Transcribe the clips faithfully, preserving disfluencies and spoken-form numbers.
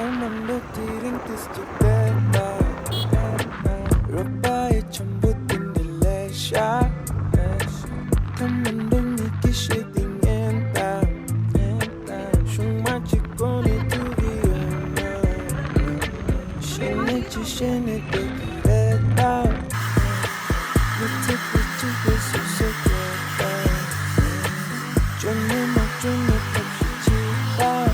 མ་འདུག་དེ་རིང་ཏིས་ཅིག་བསྡད་དང་། རོགས་པ་ཡི་འཆམ་པོ་དེ་འདྲ་ལས་ཤ། ཐ་མ་འདུག་མི་སྐྱིད་ཤེས་དེ་ངན་དང་། ཤུང་མ་གཅིག་གོ་ནས་ཐུག་གི་ཡོད་ན། ཤེས་ནས་ཅི་ཤེས་ནས་བསྡད་ཀྱི་རེད་དང་། མི་ཚེ་འདི་གཅིག་པུ་སོ་སོ་སྐྱོ་དང་། བཅོས་མིན་མ་བཅོས་མིན་ཐབས་ཤེས་གཅིག་དང་།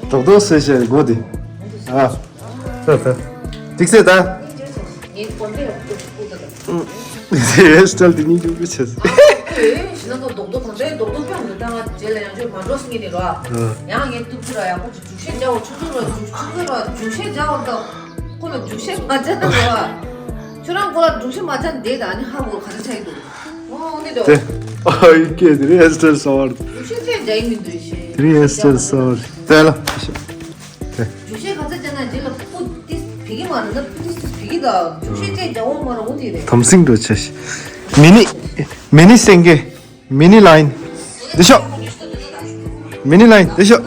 རྡོག་རྡོག་བཟོས་བྱས་མགོ་དེ། ཨ། ད་ད། ཐིག་ཚད་ད། ངའི་གོན་པ་ཡག་པོ་ཞིག་སྤུ་ད་ད། ཧེར་སི་ཊལ་དེ་གཉིས་འགྱུར་བ་བྱས། ཨ་ཁོས་ཞེ་ན་ཁོ་རྡོག་རྡོག་གང་འདྲའི་རྡོག་རྡོག་ཀྱང་མི་བཏང་ང་རྗེས་ལ་ཡང་བཅོས་མ་འགྲོ་སྙིང་ནས་རོ། ཨ། ཡང་ངས་གཏུབ་ཀྱི་ར་ཡག་པོ་ཅིག་རྒྱུགས་ཤད་རྒྱག་འོ་ཆུ་ཚོད་ར་རྒྱུགས་ཆུ་ཚོད་ར་རྒྱུགས་ཤད་རྒྱག་འོ་ད། ཁོ་ལ་རྒྱུགས་ཤད་མ་བྱས་ན་རོ། ཁྱོད་རང་ཁོ་ལ་རྒྱུགས་ཤད་མ་བྱས་ན་བསྡད་ད་ཨ་ནི་ཧ་གོ་ག་ཚོད་ཆགས་ཀྱི་འདུག་ཨོ་འདི་འདྲ། དེ། ཨ་ཡི་སྐད་དེ་རིང་ཧེར་སི་ཊལ་གསར་པ་རེད། རྒྱུགས་ཤད་ཆེ་རྒྱག་ཡིན་མི་འདུག་ཤེས། དེ་རིང་ཧེར་སི་ཊལ་གསར་པ་རེད། དེ་ལ། རྒྱུགས་ཤད་ག་ཚོད་བྱས་ན་རྗེས་ལ་སྤུ་ཏིས་བི་གི་མ་རེད་ན་སྤུ་ཏིས་ཏིས་བི་གི་ད་རྒྱུགས་ཤད་ཆེ་རྒྱག་འོ་མ་རེད་འོ་དེ་རེད། དམ་སྲིང་འགྲོ་ཆེ་ཤི། མི་ནི། མི་ནི་སེང་གེ། མི་ནི་ལ་ཡིན། འདི་ཤོག་མི་ནི་ལ་ཡིན་འདི་ཤོག་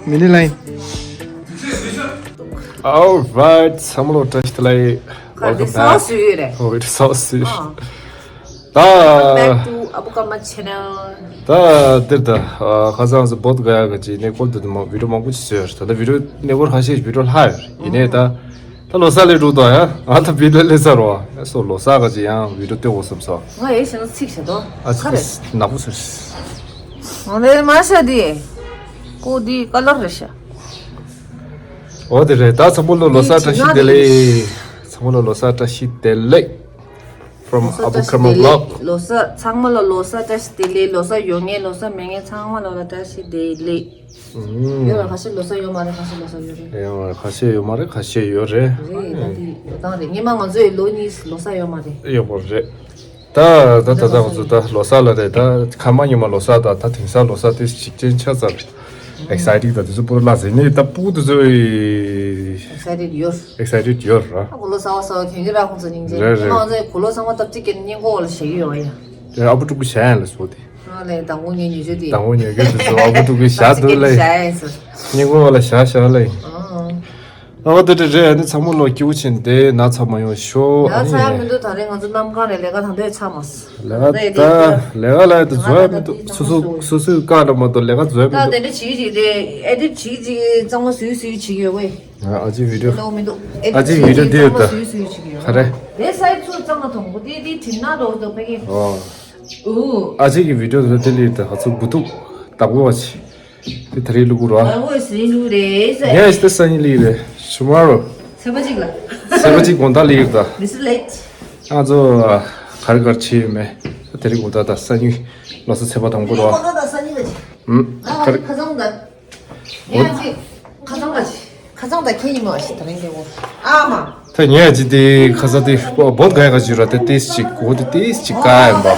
མི་ནི་ལ་ཡིན། Alright, ཚང་མ་ལོ་བཀྲ་ཤིས་བདེ་ལེགས། ག་རེ་Welcome སོ་back. སུ་ཡོད་རེད། Oh, it's so sweet. ཨ། ད། Welcome back to Abu Kama channel. ད་འདིར་ད་ཁ་སང་སུ་བོད་ག་ཡ་ག་ཅི་གནས་སྐོར་དུ་དུ་མ་བི་ཌིའོ་མང་པོ་ཅིག་བཟོས་ཡོད་རེད། ད་ལྟ་བི་ཌིའོ་གནས་སྐོར་ཁ་ཤས་བི་ཌིའོ་ལྷག་ཡོད་རེད། ཡིན་ནའི་ད་ད་ལོ་གསར་སླེབས་འགྲོ་ད་ཡ་ང་ད་བི་ཌིའོ་སླེབས་ཚར་རོ། ཡ་སོ་ལོ་གསར་ག་ཅི་ཡང་བི་ཌིའོ་སྟོན་དགོས་བསམ་སོ། ང་ཡེ་ཤེས་ན་ཚིག་བྱེད་དོ། ཨ་ཁ་རེ་ནག་པོ་ཟེར། ང་ལས་མ་ཤ་དི་ཀོ་དི་ཀ་ལར་རེ་ཤ། འོ་དེ་རེད། ད་ཚང་མ་ལོ་ལོ་གསར་བཀྲ་ཤིས་བདེ་ལེགས། ཚང་མ་ལོ་ལོ་གསར་བཀྲ་ཤིས་བདེ་ལེགས། From Abu Kama Vlog. ལོ་གསར་ཚང་མ་ལ་ལོ་གསར་བཀྲ་ཤིས་བདེ་ལེགས། ལོ་གསར་ཡོད་མཁན་ལོ་གསར་མེད་མཁན་ཚང་མ་ལ་ལ་བཀྲ་ཤིས་བདེ་ལེགས། ཨུམ། ཡོད་ར་ཁ་ཤས་ལོ་གསར་ཡོད་མ་རེད། ཁ་ཤས་ལོ་གསར་ཡོད་རེད། ཡོད་ར་ཁ་ཤས་ཡོད་མ་རེད། ཁ་ཤས་ཡོད་རེད། རེད་ད་འདི་ཡོད་སྟངས་རེད། སྔོན་མ་ང་ཚོའི་ལོ་གཉིས་ལོ་གསར་ཡོད་མ་རེད། ཡོད་པ་རེད། ད་ད་ད་ད་ང་ཚོ་ད་ལོ་གསར་ལ་རེད། ད་ཁ་མ་ཉི་མ་ལོ་གསར་ད་ད་དེང་སང་ལོ་གསར་དེ་གཅིག་ཅན་ཆགས་ཚར། ཨེག་སའི་ཊེཌ་ད་དེ་ཚོ་པུ་ར་ལ་ཟེར་ནས་ད་སྤུ་གུ་དེ་ཚོ་ཨེག་སའི་ཊེཌ་ཡོད། ཨེག་སའི་ཊེཌ་ཡོད་ར། ཨ་གོ་ལོ་གསར་བ་གསར་བ་གྱོན་གྱི་ར་ཁོང་ཚོ་སྙིང་རྗེ། རེད་རེད། ང་ཚོ་གོ་ལོ་གསར་བ་སྟབས་གཅིག་གི་སྙིང་གོ་ལ་ཞེ་གི་ཡོད་ཡ། རེད། ཨ་བུ་ཕྲུག་གུ་བྱ་ཡ་ལ་སོ་དེ། ཨ་ལས་དང་པོ་ངའི་ཉེ་ཆོས་དེ། དང་པོ་ཉེ་གེ་དེ་ཚོ་ཨ་བུ་ཕྲུག་གུ་བྱ་སྟབས་འདུག་ལ། གཅིག་གི་བྱ་ཡ་ཟེར། སྙིང་གོ་ལ་བྱ་བྱ་ལ། ཨ། ཨ་འོ་དེ་འདྲ་རེད། ཨ་ནི་ཚང་མ་ལོ་སྐྱིད་པོ་བྱས་ནས་བསྡད་ན་ཚ་མ་ཡོང་ཤོག་ཨ་ལས་ནི་ཚ་ཡ་མི་འདུག་ད་རེས་ང་ཚོ་གནམ་གང་རེད། ལས་ཀ་དང་དོད་ཚ་མ་སོང་། ལས་ཀ་ད་ལས་ཀ་ལ་ཡ་ད་བཟོ་ཡ་མི་འདུག་སོ་སོ་སོ་སོའི་བཀའ་ལ་མ་གཏོགས་ལས་ཀ་བཟོ་ཡ་མི་འདུག་ད་དེ་འདྲ་བྱེད་ཀྱི་ཅིག་དེ་ཨེ་ཌིཊ་བྱེད་ཀྱི་ཅིག་གཙང་མ་སུའི་སུའི་བྱེད་ཀྱི་ཡོད་གི། ཨ་ཅེ་བི་ཌིའོ། ལོ་མི་འདུག་ཨེ་ཨ་ཅེ་བི་ཌིའོ་འདི་ཡོད་ད། གཙང་མ་སུའི་སུའི་བྱེད་ཀྱི་ཡོད་ག་རེ། དེ་སའི་ཚུར་གཙང་མ་མཐོང་གོ་དེ་དེ་དྲིམ་ནག་འགྲོ་གི་འདུག་ཕ་གི། ཨོ། ཨོ། ཨ་ཅེ་གི་བི་ཌིའོ་དེ་དེ་ལི་ད་ཧ་ཚུ་བུ་ཐུག་བདག་པོ་བ་ཆེ། དེ་ད་རེས་ལུ་གུ་རོ། ཨ་བོ་སི་ལུ་རེ་ས། ངས་ཞི་ཏ་སང་ཉིན་ལི་རེ། ཊུ་མོ་རོ། ཚེས་པ་གཅིག་ལ། ཚེས་པ་གཅིག་དགོང་དག་ལི་རེ་ད། This is late. ང་ཚོ་ག་རེ་ག་རེ་བྱེད་ཡོད་མེད། དེ་རིང་དགོང་དག་ད་སང་ཉིན་ལོ་གསར་ཚེས་པ་དང་པོ་རོ། དགོང་དག་ད་སང་ཉིན་ལ་ཅི། ཨུམ། ཨ་ག་རེ། ཁ་སང་ད། ཡ་ཅི། ཁ་སང་ལ་ཅི། ཁ་སང་ད་ཁྱེད་ཉི་མ་ཞིག་ད་རིང་དེ་འོ། ཨ་མ། ད་ཉེ་ཅི་དེ་ཁ་ས་དེ་བོད་ག་ཡ་ག་ཅི་ར་དེ་ཏིས་ཅིག་གོ་དེ་ཏིས་ཅིག་ཀ་ཡིན་པ།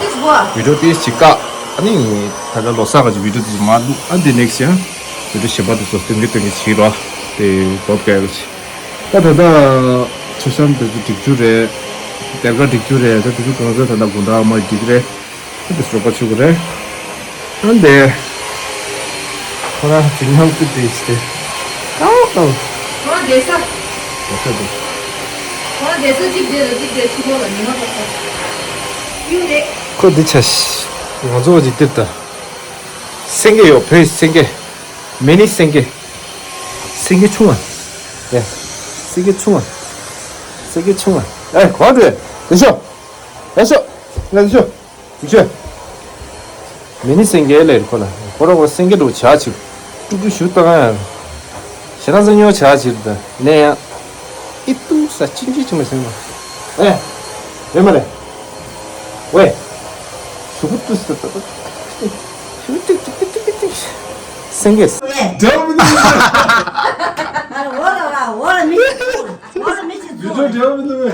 བི་ཌིའོ་ཏིས་ཅིག་ཀ། ཨ་ནི་ད་ལྟ་ལོ་གསར་ག་ཅི་བི་ཌིའོ་དེ་ཚོ་མ་འདུག་ཨ་འདི་ནེག་སི་ཡང་བི་ཌིའོ་གཞན་པ་དེ་ཚོ་སྟོན་གི་སྟོན་གི་བྱེད་རོགས། དེ་བོད་ག་ཡ་ག་ཅི། ད་ད་ད་ཆུ་ཤམ་དེ་ཚོ་སྒྲིག་རྒྱུ་རེད། སྡེར་ཁ་སྒྲིག་རྒྱུ་རེད། ད་དེ་ཚོ་གང་ཚོད་ད་ད་དགོང་དག་མ་སྒྲིག་རེད། ཨ་འདི་སོ་པ་ཆུ་གུ་རེད། ཨ་འདི། ཁོ་རང་ཅི་ཉམས་ཀྱི་དེ་ཞིག་དེ། ཀའོ་ཀའོ། ཁོ་རང་བསྡད་ས། བསྡད་ས་དེ། ཁོ་རང་བསྡད་ས་གཅིག་བསྡད་རེད་གཅིག་བསྡད་ཕྱི་ལོགས་ལ་ཉི་མ་ཐོག་ས། གཡུག་རེད། ཁོ་འདི་ཆ་ཤི། ང་ཚོ་གཅིག་སྟེར་ད། སེང་གེ་ཡོད་བོད་སེང་གེ། མི་ནི་སེང་གེ། སེང་གེ་ཆུང་བ། ཡ། སེང་གེ་ཆུང་བ། སེང་གེ་ཆུང་བ། ཨེ་གོ་འདྲེ། དེ་ཤོ། ཡ་ཤོ། ང་དེ་ཤོ། ཅིག་ཤོད། མི་ནི་སེང་གེ་ལས་ཁོ་ལ་ཁོ་རང་ཁོ་སེང་གེ་འགྲོ་བྱ་ཆིབ། ཀྲུག་ཀྲུག་ཞུ་བཏང་ཡ། ཞེ་དྲག་སེང་ཉོ་བྱ་ཆིབ་ད་ནས་ཡང་། ཨི་ཏུ་ས་ཅིན་ཅི་ཅི་མ་སེང་མ། ཨེ། རེད་མ་རེད། ཝེ། ཞུ་བུ་ཏུ་ས་ཏ་ཏ། ཞུ་ཏིག་ཏིག་ཏིག་ཏིག་ཏིག་སེང་གེ། འགྲོ་མི་འདུག་འོ་ལ་འོ་ལ་མི་འོ་ལ་མི་ཅི་འགྲོ་འགྲོ་མི་འདུག་ཝེ།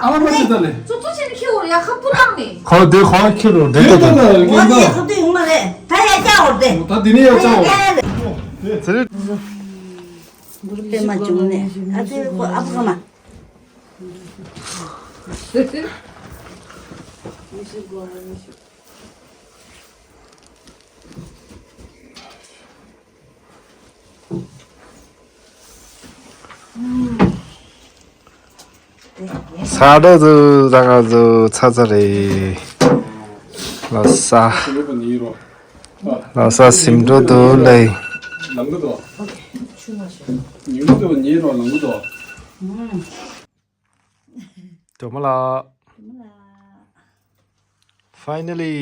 ཨ་མ་ཅི་ད་ལེ། ཙོ་ཙོ་ཆེན་ཁྱེད་འོར་ཡ་ཁ་སྤུ་བཏང་ནི། ཁོ་དེ་ཁོ་ཁྱེད་རོ་དེ་ལྟ་དང་། ངོ་ནས་ཁོ་དེ་ཡོང་མ་རེད། ད་ཡ་ཅག་ ད་འདི་ནས་ཡར་བཅར་འོང་། ཚེ་རིང་། གུ་རུ་པད་མ་འབྱུང་གནས། ཨ་ཙི་ཨ་ཕ་མ། ས་ར་ཟུ་ཟ་ང་ཟུ་ཚ་ཚ་རེད། ལ་ས། ལ་ས་སིམ་འགྲོ་འདུག་ལེ། ལང་གི་འདུག་ཉིན་གུང་དུ་ཉལ་རོགས་ལང་གི་འདུག་ཇོ་མོ་ལགས། Finally,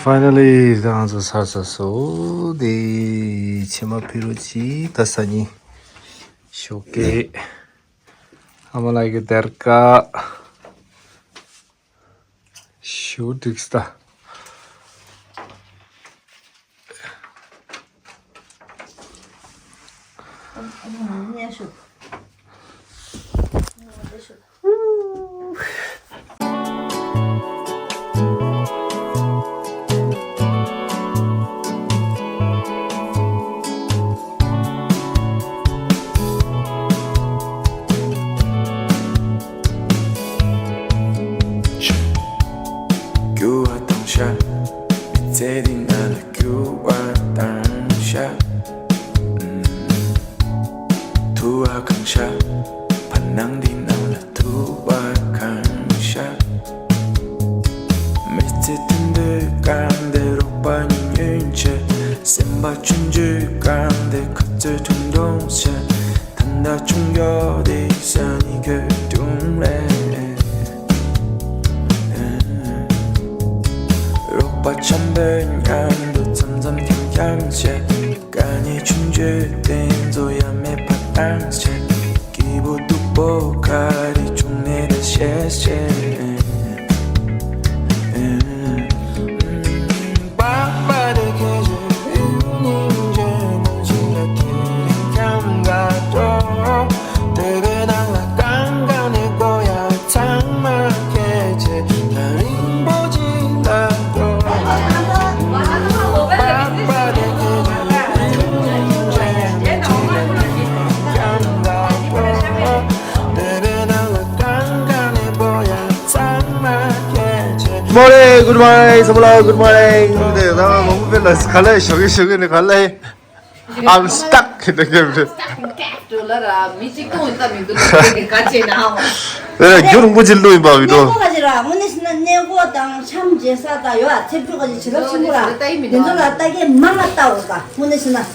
finally ང་ཚོ་ཚར་ཚར་སོང་། དེ་ཕྱི་མ་ཕི་རུ་ཅི་ད་ས་ཉིན་ཞོགས་ཀས་ཨ་མ་ལགས་ཀྱི་སྡེར་ཁ་ཞུ་འགྲིག་སྟ། རྒྱུ་བ་དང་ཤ། མི་ཚེ་འདི་ན་ལ་རྒྱུ་བ་དང་ཤ། ཐུ་བ་གང་ཤ། བར་སྣང་འདི་ན་ལ་ཐུ་བ་གང་ཤ། མི་ཚེ་དུད་འགྲོའི་སྐར་འདི་རོགས་པ་གཉིས་ཉུལ་ཆེ། སེམས་པ་ཆུང་ཆུང་སྐར་འདི་ཁ་རྩོད་ཁྲུང་ཁྲུང་ཆེ། ད་ལྟ་ཆུང་ཡོད་དེ་ས་ནི་ཁོས་ཀྲུང་ལེ། རོགས་པ་འཆམ་པོའི་མཉམ་དུ་འཆམ་འཆམ་འཆམ་འཆམ་བྱས། དཀའ་ངལ་ཆུང་ཆུང་དེ་ཚོ་ཡ་མེད་པ་བཏང་བྱས། སྐྱིད་པོ་སྡུག་པོ་ག་རེ་བྱུང་ནས་ད་ཤེས་བྱས། Morning, good morning, Samula, good morning. 네, 나 너무 놀랐어. 갈래? 저기, 저기는 갈래? I'm stuck. 이렇게. ཌོ་ལར་ར་མི་གཅིག་སྟོང་ཡིན་ད་མི་འདུག་ལ་དེ་ག་བྱས་ན་ཧ་མ། ཨེ་རྒྱུ་རིང་པོ་ཅིག་བླུགས་ཡིན་པ་མི་འདུག་གནས་སྐོར་ག་ཅིག་ར་དངོས་གནས་ཟེར་ན་གནས་སྐོར་དང་འཆམ་བྱེད་ས་དང་ཡོད་ཨ་ཚེ་བྲུ་ག་ཅིག་བྱེད་ལ་ཆེན་པོ་ར་དེ་ཚོ་ལ་ལྟ་གེ་མ་ང་ལྟ་འོ་ད་དངོས་གནས་ཟེར་ན་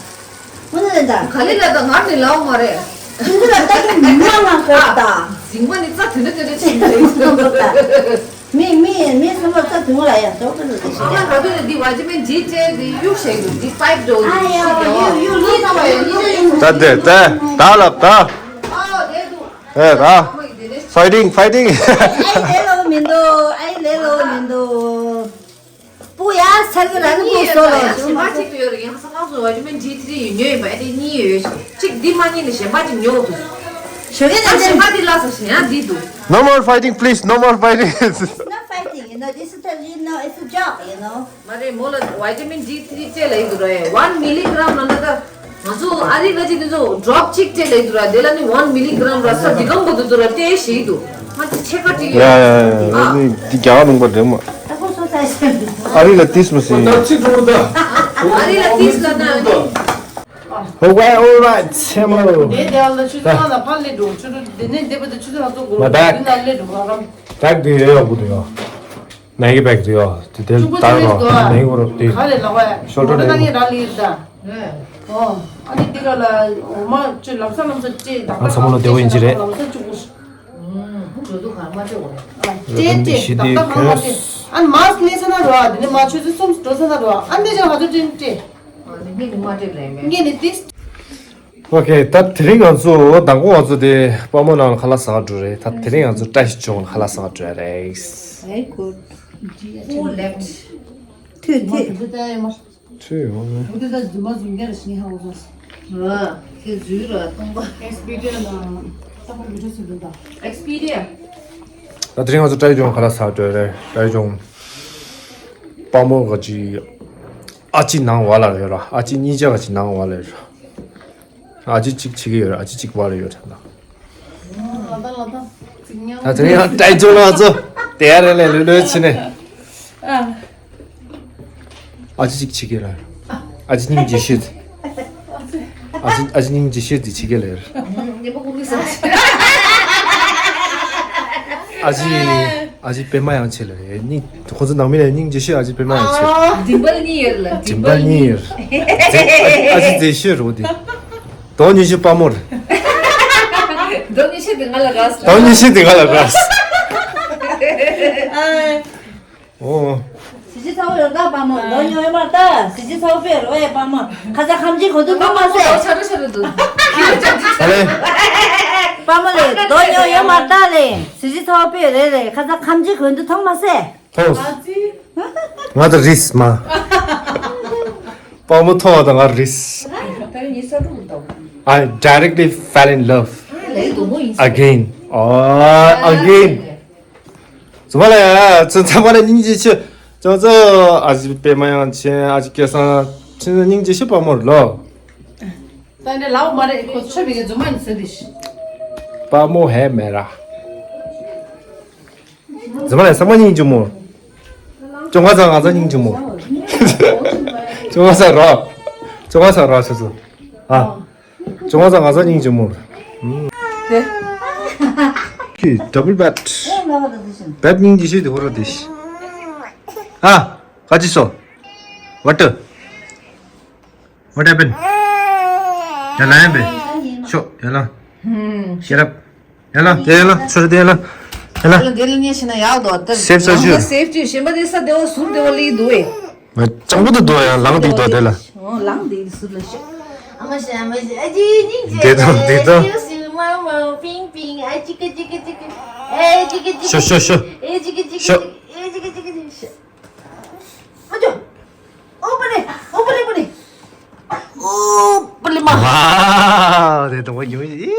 དངོས་གནས་རེད་ད། ག་ལེ་ལ་ད་ང་ནི་ལའོ་མ་རེད། དེ་ཚོ་ལ་ལྟ་གེ་མ་ང་དགོས་ད། རྫིང་མ་ནི་རྩ་དེ་འདྲ་དེ་འདྲ་ཆེན་པོ་རེད་ད། མི་མི་མི་སེམས་པ་ཚ་དུང་ལ་ཡང་ཏོག་ཏོག་ཏོག་ཞིག་ཨ་ང་ཚོ་ནི་འདི་ཝ་ཏི་མིན་ཌི་སྤྲད་འདི་གཡུག་བྱས་འདུག་འདི་པའིབ་འགྲོ་ཨ་ཡ་ཡ་ཡ་ཡ་ཡ། ད་དེ་ད་ད་ལབ་ད། ཨ་དེ་འདུག་ཨེ་ད། ཕའི་ཊིང་ཕའི་ཊིང་། ཨའི་ལེ་ལོ་མི་འདུག་ཨའི་ལེ་ལོ་མི་འདུག་པུ་ཡ་ཚ་གི་རང་གི་སོ་ལོ་ཞིག་མ་ཚིག་ཏུ་ཡོད་རེད། ཡང་ས་ཁང་སུ་ཝ་ཏི་མིན་ཌི་ཐི་རི་ཡོད་ཉོས་ཡིན་པ་ཨེ་དེ་གཉིས་ཡོད་ཞིག་གཅིག་འདི་མ་གཉིས་ནི་གཞན་པ་གཅིག་ཉོ་འདུག་ཞོགས་ཀས་ད་གཞན་པ་འདི་ལ་སོ་ཞེ་ཡང་འདི་འདུག No more fighting, please. No more fighting. It's not fighting, you know. This is the, you know, it's a joke, you know. མ་རེད་མོ་ལ་ཝི་ཊ་མིན་ཌི་ཐི་རི་སྤྲད་ལ་ཡིན་འདུག་ར་ཡ། ཝན་མི་ལི་གྷ་རམ་ལ་ན་ད་ང་ཚོ་ཨ་རི་ལ་ཅིག་དེ་ཚོ་ཌོབ་གཅིག་སྤྲད་ལ་ཡིན་འདུག་ར། དེ་ལ་ནི་ཝན་མི་ལི་གྷ་རམ་ར་ས་འདི་གམ་པོ་འདུག་འདུག་ར་སྤྲད་ཤེས་ཡིན་འདུག་ང་ཚོ་ཕྱེད་ཀ་སྤྲད་ཡོད། ཡ་ཡ་ཡ་ཡ་ཨ་འདི་རྒྱ་གར་ལུང་པ་འདྲེ་མོ། ད་ཁོ་སོ་ས་ཤེས་འདུག་ཨ་རི་ལ་ཏིས་མ་སི། ད་ཅི་འགྲོ་ད། ཨ་རི་ལ་ཏིས་ལ་ན། Okay, all right, ཆེན་མོ། དེ་དེ་ལ་ཆུ་ཚོད་ལྔ་ལ་ཕར་སླེབས་འགྲོ། ཆུ་ཚོད་དེ་ནས་འདས་པ་དེ་ཆུ་ཚོད་ལ་ཚོགས་དགོས། མ་དག་འདི་ལ་སླེབས་འགྲོ་ཁ་ཁམ། བྲག་དེ་ཡོད་ཡོད་པོ་དེ་ཡོད། ནང་གི་བེག་དེ་ཡོད། དེ་དེ་ལ་བཏང་རོགས། ནང་གི་རོགས་དེ། ག་ལེ་ལ་བ་ཡ། ཤོར་ཏོ་ནང་གི་ར་ལི་ད། ཨོ། ཨ་ནི་འདི་ག་ལ་འོ་མ་ཆུ་ལམ་སང་ལམ་སང་ཅེ་ད། ང་ཚ་མོ་ལ་བདེ་བོ་ཡིན་གྱི་རེད། ལམ་སང་ཆུ་བུ། ཨུམ། བུ་འགྲོ་དུས་གར་མ་སྤྲད་འོ། ཨ་ཅེ་ཅེ་ད་ད་གར་མ་སྤྲད། ཨ་ནི་མཱ་སི་ཀི་ལེན་ས་ན་རོ། ཨ་དེ་ནས་མ་ཆུ་ཚོད་གསུམ་འགྲོ་ས་ན་རོ། ཨ་འདི་ཅང་ང་ཚོ་ཅེ་ཅེ། ཨ་ནི་ངས་ནི་མ་སྤྲད་ལེ་མེད། ངས་ནི་ཏིས། Okay, ད་དེ་རིང་ང་ཚོ་མདང་དགོང་ང་ཚོ་དེ་དཔའ་མོ་ནང་ལ་ཁ་ལག་ཟ་ག་འགྲོ་རེད། ད་དེ་རིང་ང་ཚོ་བཀྲ་ཤིས་ལྗོངས་ལ་ཁ་ལག་ཟ་ག་འགྲོ་ཡ་རེད། Very good. Who left? ཐུ་ཐུ། ཐུ་ཡོང་ནས། བུ་དེ་ད་རྫུན་མ་རྫུན་རྒྱལ་ཞིག་ཧ་གོ་སོང་། ཨ། ཁྱེད་རྫུན་ར་སྟོང་པ། Expedia ལ་ད་ཁོ་བི་ཌིའོ་ཟེར་འདུག་ད། Expedia། ད་དེ་རིང་ང་ཚོ་བཀྲ་ཤིས་ལྗོངས་ཁ་ལག་ཟ་འགྲོ་རེད། བཀྲ་ཤིས་ལྗོངས་དཔའ་མོ་ག་ཅི། ཨ་ཅི་ནང་བ་ལ་ཡོད་ར། ཨ་ཅི་གཉིས་ཆ་ཨ་ཅི་ནང་བ་ལ་ཡོད་ར། ཨ་ཅི་གཅིག་བྱེད་ཀྱི་ཡོད་ར། ཨ་ཅི་གཅིག་བ་ལ་ཡོད་ར་ད། ད་དེ་ཡང་ཏྲའི་ཅོ་ལ་ཚོ། དེ་རེ་ལེ་ལུ་ལུ་ཕྱི་ནས། ཨ་ཅི་གཅིག་བྱེད་ཀྱི་ར། ཨ་ཅི་སྙིང་རྗེ་ཤོས། ཨ་ཅི་ཨ་ཅི་སྙིང་རྗེ་ཤོས་དེ་བྱེད་ཀྱི་ལེ་ར། ཨ་ཅི། ཨ་ཅི་པད་མ་ཡང་ཆེ་ལ་རེད། སྙིང་། ཁོ་ཚོ་ནང་མི་ལ་སྙིང་རྗེ་ཤོས་ཨ་ཅི་པད་མ་ཡང་ཆེ། ཌིམ་པལ་གཉིས་ཡོད་ལ། ཌིམ་པལ་གཉིས་ཡོད། ཨ་ཅི་མཛེས་ཤོས་རོ་དེ། དོ་ཉི་ཤུ་པ་མོར། དོ་ཉི་ཤུ་དེ་ང་ལ་རག་སོང་། དོ་ཉི་ཤུ་དེ་ང་ལ་རག་སོང་། ཨོ། གཟི་བརྗིད་ཚ་བོ་ཡོད་ད་པ་མོ། དོ་ཉོ་ཡོད་མ་ད། གཟི་བརྗིད་ཚ་བོ་པེ་རོ་ཨེ་པ་མོ། ཁ་ཚ་ཁམ་གཅིག་གོ་དུ་གོ་མ་སེ། ཆ་རུ་ཆ་རུ་འདུག་ཨ་ལེ། པ་མོ་ལེ་དོ་ཉོ་ཡོད་མ་ད་ལེ། གཟི་བརྗིད་ཚ་བོ་པེ་རེ་རེ་ཁ་ཚ་ཁམ་གཅིག་གོ་དུ་ཐོང་མ་སེ། ཐོས། ང་ད་རིས་མ། པ་མོ་ཐོ་བ་དང་ང་རིས། I directly fell in love again. Oh, again. ཙུ་མ་ལ་ཡ་ཙུ་ཙ་མ་ལ་སྙིང་རྗེ་ཆེ། ཙུ་ཙུ་ཨ་ཅི་པད་མ་ཡང་ཆེ། ཨ་ཅི་སྐལ་བཟང་ཆེ། སྙིང་རྗེ་ཆེ་པ་མོར་ལོ། ད་འདྲ་ལའོ་མ་རེད། ཁོ་ཆོ་བི་ག་རྫུན་མ་ནི་ཟེར་དེ་ཤི། པ་མོ་ཧེ་མེ་ར། ཛི་མ་ལ་ས་མ་སྙིང་རྗེ་མོ། ཅོ་ང་ཚ་ང་ཚ་སྙིང་རྗེ་མོ། ཅོ་ང་ཚ་ར། ཅོ་ང་ཚ་ར་ཆུ་ཚུ། ཨ། ཅོ་ང་ཚ་ང་ཚ་སྙིང་རྗེ་མོ། ཁྱི་ཌབ་བལ་བེཌ། བེཌ་སྙིང་རྗེ་ཤོས་དེ་ཧོ་ར་དེ་ཤི། ཨ། ཁ་ཅི་སོ། What? What happened? ཡ་ལ་ཡ་བེ། ཤོ་ཡ་ལ། ཤེ་རབ། ཡ་ལ་དེ་ཡ་ལ་ཆོ་དེ་ཡ་ལ། ཡ་ལ། ལ་དེ་ལ་ཉེ་ཤི་ན་ཡག་དོ་ལྟར། སེབ་ས་ཞུ། སེབ་ཅུ་ཤེ་མ་དེ་ས་དེ་བ་ཟུར་དེ་བ་ལི་དུ་ཨེ། ཅང་པོ་དུ་དོ་ཡ་ལང་དེ་དོ་དེ་ལ། ཨོ་ལང་དེ་ཟུར་ལ་ཤོ། ཨ་མ་ཤ་ཨ་མ་ཤ་ཨ་ཅི་ཉིང་ཅི། དེ་དང་དེ་དང་། ཨ་ཅི་ཀ་ཅི་ཀ་ཅི་ཀ། ཨེ་ཅི་ཀ་ཅི་ཀ། ཤོ་ཤོ་ཤོ། ཨེ་ཅི་ཀ་ཅི་ཀ་ཅི་ཀ། ཨེ་ཅི་ཀ་ཅི་ཀ་ཅི་ཀ། ཨ་ཅོ། ཨོ་པ་ལེ། ཨོ་པ་ལེ་པ་ལེ། ཨོ་པ་ལེ་མ། ཝའོ། དེ་དང་པོ་ཉི་མ་ཞིག་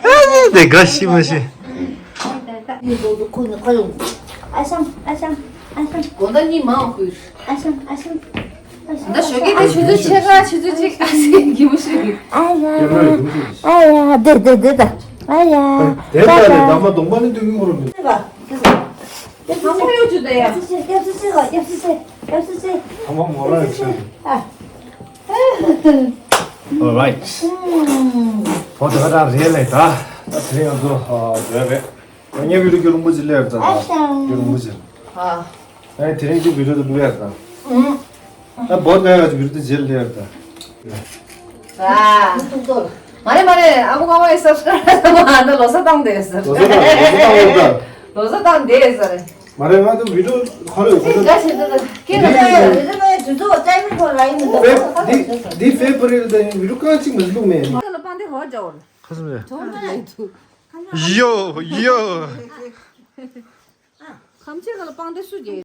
ཨེ་ཙི། དེ་དགའ་ཤི་མ་ཤི། ཨ་ཤང་ཨ་ཤང་ཨ་ཤང་། གོ་ད་གཉིས་མང་ཁུར། ཨ་ཤང་ཨ་ཤང་ཨ་ཤང་། ད་ཞོགས་ཀས་དེ་ཆུ་ཚོད་ཕྱེད་ཀ་ཆུ་ཚོད་གཅིག་ཨ་ཟེར་གི་མ་ཤི་གི། ཨ་ཡ། ཨ་ཡ། དེ་དེ་དེ་ད། ཨ་ཡ། དེ་ད་ད་ལྟ་ལས་ད་མ་གདོང་པ་ནི་འདུག་གི་མོ་རུ་མི། ཨ་ཁོ་ཡོད་ཅུ་ད་ཡ། All right. ཨོ་ད་ག་ད་རེད་ལས་ད། ད་དེ་རིང་ང་ཚོ་ཨ་རེད་རེད། ངས་བི་ཌིའོ་རྒྱུ་རིང་པོ་ཅིག་སླེབས་ད། རྒྱུ་རིང་པོ་ཅིག་ཨ། ཨེ་དེ་རིང་གི་བི་ཌིའོ་དེ་བླུག་ཡ་ད། ཨ་བོད་ནས་ཡ་བི་ཌིའོ་དེ་རྗེས་སླེབས་ད། ཨ། མ་རེད་མ་རེད། ཨ་ཁུ་ཁ་མ་ཡི་སབ་སི་ཀ་རབ་ད་མ་ཨ་ད་ལོ་གསར་བཏང་དེ་ཟེར། ལོ་གསར་བཏང་ལོ་གསར་བཏང་ལོ་གསར། ལོ་གསར་བཏང་དེ་ཟེར། མ་རེད་ང་ཚོ་བི་ཌིའོ་ཁ་ལོ་ཡོད་ཁ་ལོ། འདི་འདི་འདི་འདི་འདི་འདི་འདི་འདི་འདི་འདི་འདི་འདི་འདི་འདི་འདི་འདི་འདི་འདི་འདི་ཕེབ་རི་ལ་ད་བི་ཌིའོ་རྐང་གཅིག་མི་བླུགས་མེད། ཁ་ལ་པང་དེ་ཧོ་ཇོ། ཁ་སང་རེད། ཇོ་ན་ལེ་དུ། ཡོ་ཡོ། ཁམ་ཆེ་ཁ་ལ་པང་དེ་སུ་རྒྱལ།